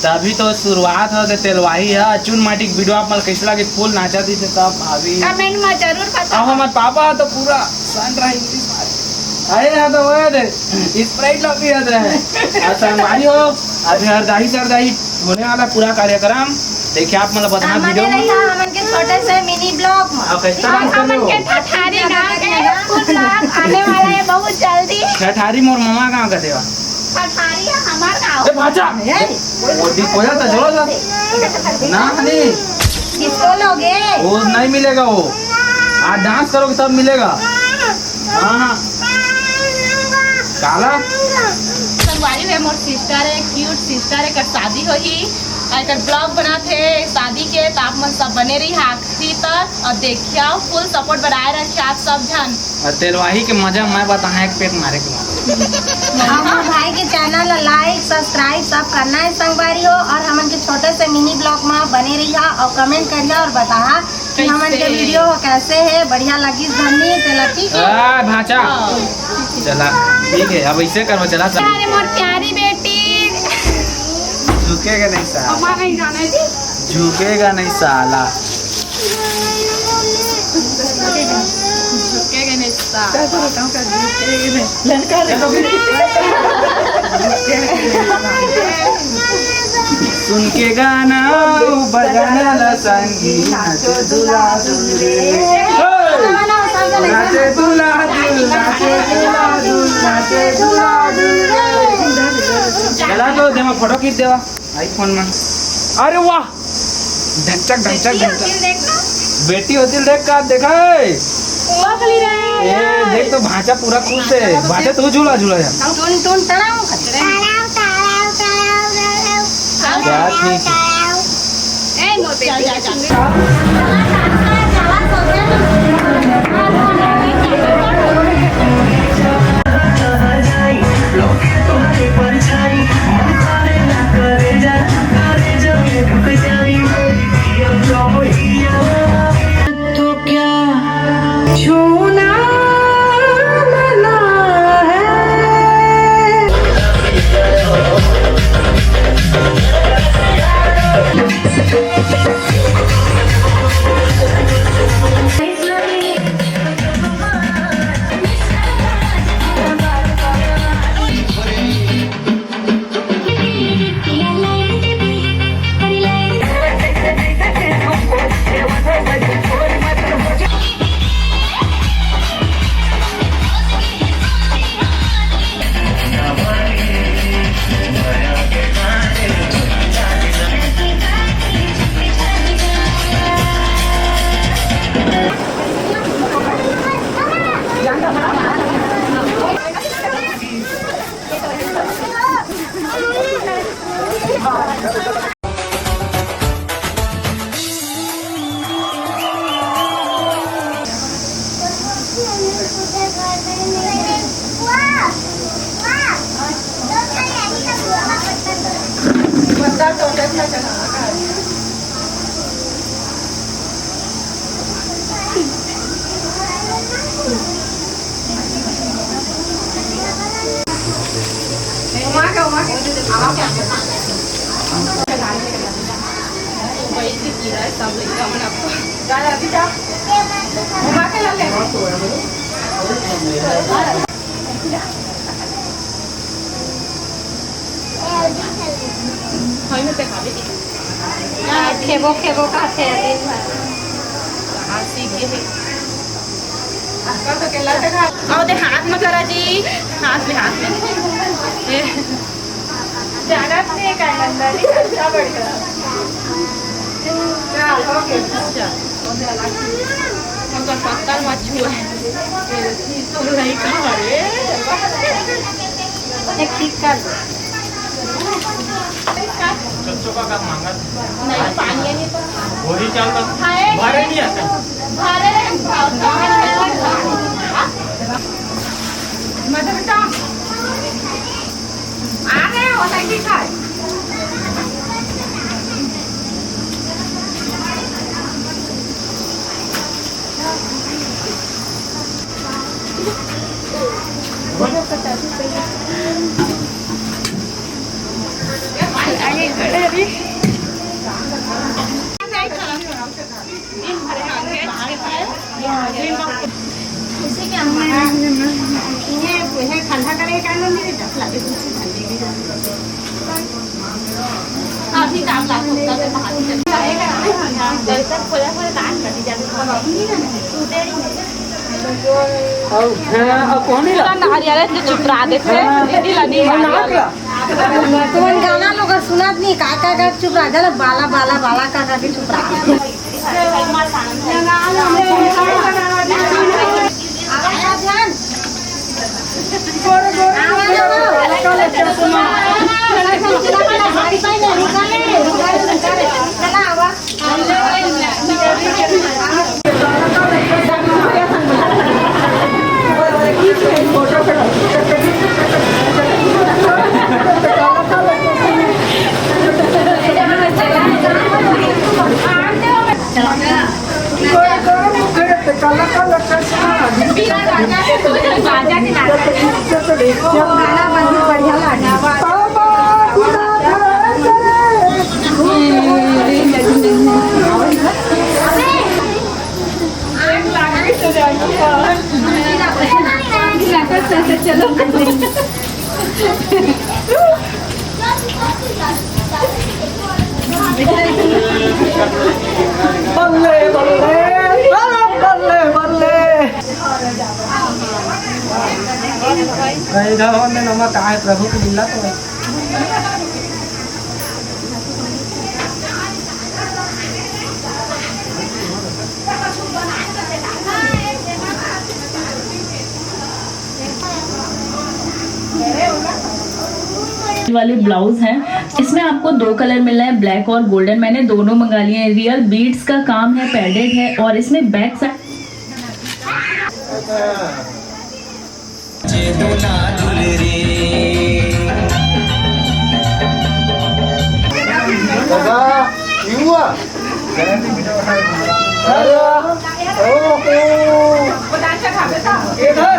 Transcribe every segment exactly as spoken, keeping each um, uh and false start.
अभी तो शुरुआत हो ते तेलवाही है। चुन माटी के video आप मन कइसे लगे, full नाचा दिस हे सब भाभी। Comment में जरूर बताओ। अब हमर पापा तो पूरा सन रहा English में। अरे यहाँ तो वो दे, Sprite ला पियत रहे। और संगवारी हो, अभी हरदाई सरदाई होने वाला पूरा कार्यक्रम। देखिए आप मतलब बदना हमन video में। रही हमन के छोटे से mini vlog में। अब कैसे और dance कर रहे हमन हो? के ठठारी गांव के full vlog आने वाला है बहुत जल्दी। ठठारी मोर ममा गांव का देवा। ठठारी है हमार गांव। ए, भाचा। ए, वो दी कोया था, जोड़ा था। ना, नहीं। किसको लोगे? वो नहीं मिलेगा वो। आज dance करोगे तब मिलेगा। हाँ, हाँ। काला? संगवारी में मोर sister है, cute sister है, एकर शादी होही। आ एकर vlog बनात हे शादी के, त आप मन सब बने रही आखिरी तक और देखिया, full support बनाए रखिया आप सब झन। और तेलवाही के मजा मैं बताएं, एक पैक मारे के बाद। और मोर भाई के channel ला like, subscribe सब करना है संगवारी हो, और हमन के छोटे से mini vlog में बने रहिया और comment करिया और बताहा कि हमन के कैसे? Video हो कैसे है, बढ़िया लगी धनी तेला, ठीक है? आ, भाचा। हाँ। चला, ठीक है, अब ऐसे करवा, चला, चला। अरे मोर प्यारी बेटी। झुकेगा नहीं साला। अम्मा नहीं जाने दी। झुकेगा नहीं साला। झुकेगा नहीं साला। लड़का रे। सुन के गाना, ऊपर गाना ला संगी, नाचे दूल्हा दुल्हन रे। नाचे दूल्हा दुल्हन, नाचे दूल्हा दुल्हन, नाचे दूल्हा दुल्हन रे। चला तो देवा, photo खींच देवा iPhone में। अरे वाह, ढकचक, ढकचक, बेटी ढकचक। होती देख ना। बेटी होती देख का देखा है? पगली रे। ए, देख तो भांचा पूरा खुश है। भांचा तू झूला झूला जा। टुन टुन तड़ाऊ खतरे। जा, ठीक है। ए, मोर बेटी। तो क्या छूना मना है? खेबो खेबो का थे दिन भर। हाँ, सीख गए हैं। अब दे हाथ में करा जी, हाथ में, हाथ में। ए। जाना अपने का नंदनी, अच्छा बढ़िया। चल, हो गया। अच्छा। हम तो पत्थर मत छुए। तो नहीं खा रहे। एक ठीक कर दो। चुप चुपा का मांगा। नहीं, पानी है नहीं तो। वही चल रहा। खाए। भरे नहीं आता। भरे नहीं। मत बेटा। आ रहे हो, नहीं खाए। इसे क्या? ये, ये ठंडा करे का नाम नहीं, दस लाख की ठंडी भी। अभी काम लागू होता है, बाहर से। जब तक खोला खोला काम कर दी जाती है। अउ, हाँ, अउ कोन ला? पूरा नारियल से चुपरा देथे, दीदी ला नहीं नारियल। तुमन गाना लोग सुनत नहीं, का, का, का चुपरा जाला, बाला, बाला, बाला, का, का के चुपरा। बल्ले, बल्ले, अरे बल्ले, बल्ले। कहीं घर में नमक आए प्रभु के मिलना तो। वाले ब्लाउज हैं, इसमें आपको दो कलर मिल रहा है, ब्लैक और गोल्डन। मैंने दोनों मंगा लिए हैं। रियल बीड्स का काम है, पैडेड है और इसमें बैक साइड दादा, युवा। अरे, ओहो। इधर।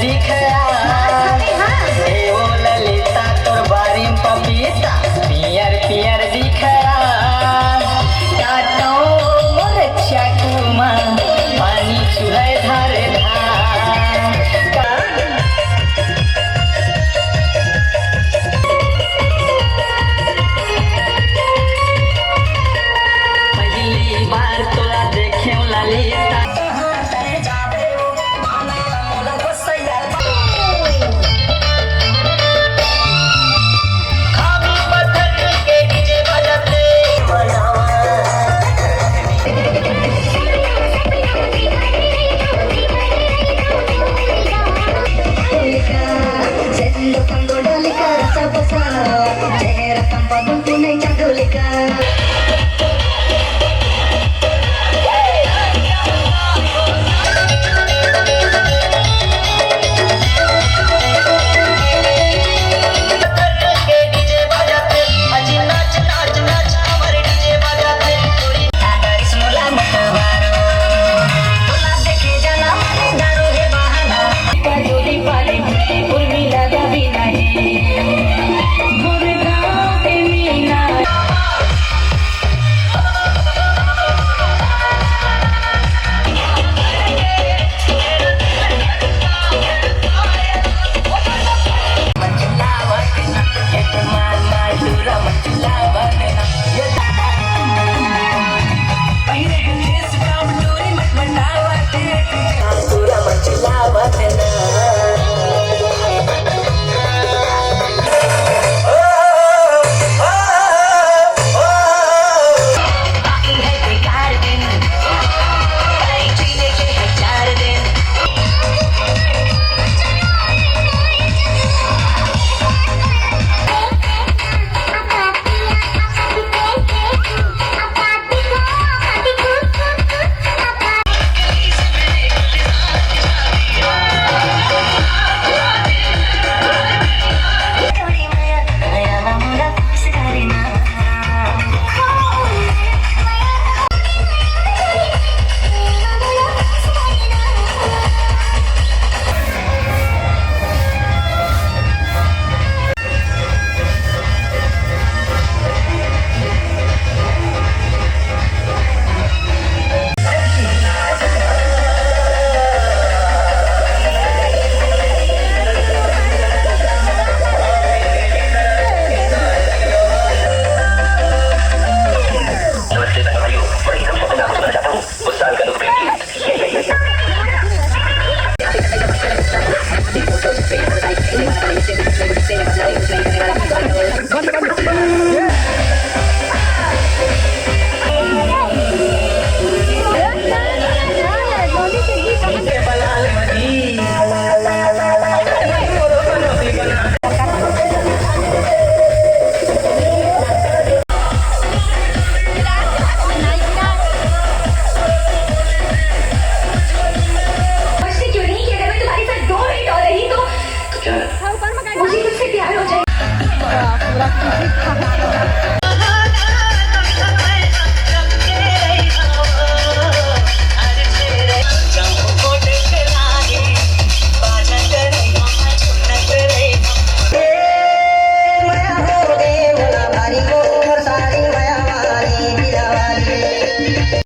दिखया। ए ओ ललिता, तोर बारी म पपीता पियर पियर दिखया। काटो मोर चाकू मा, पानी चुहय धार धार। का पहिली बार तोला देखेंव ललिता।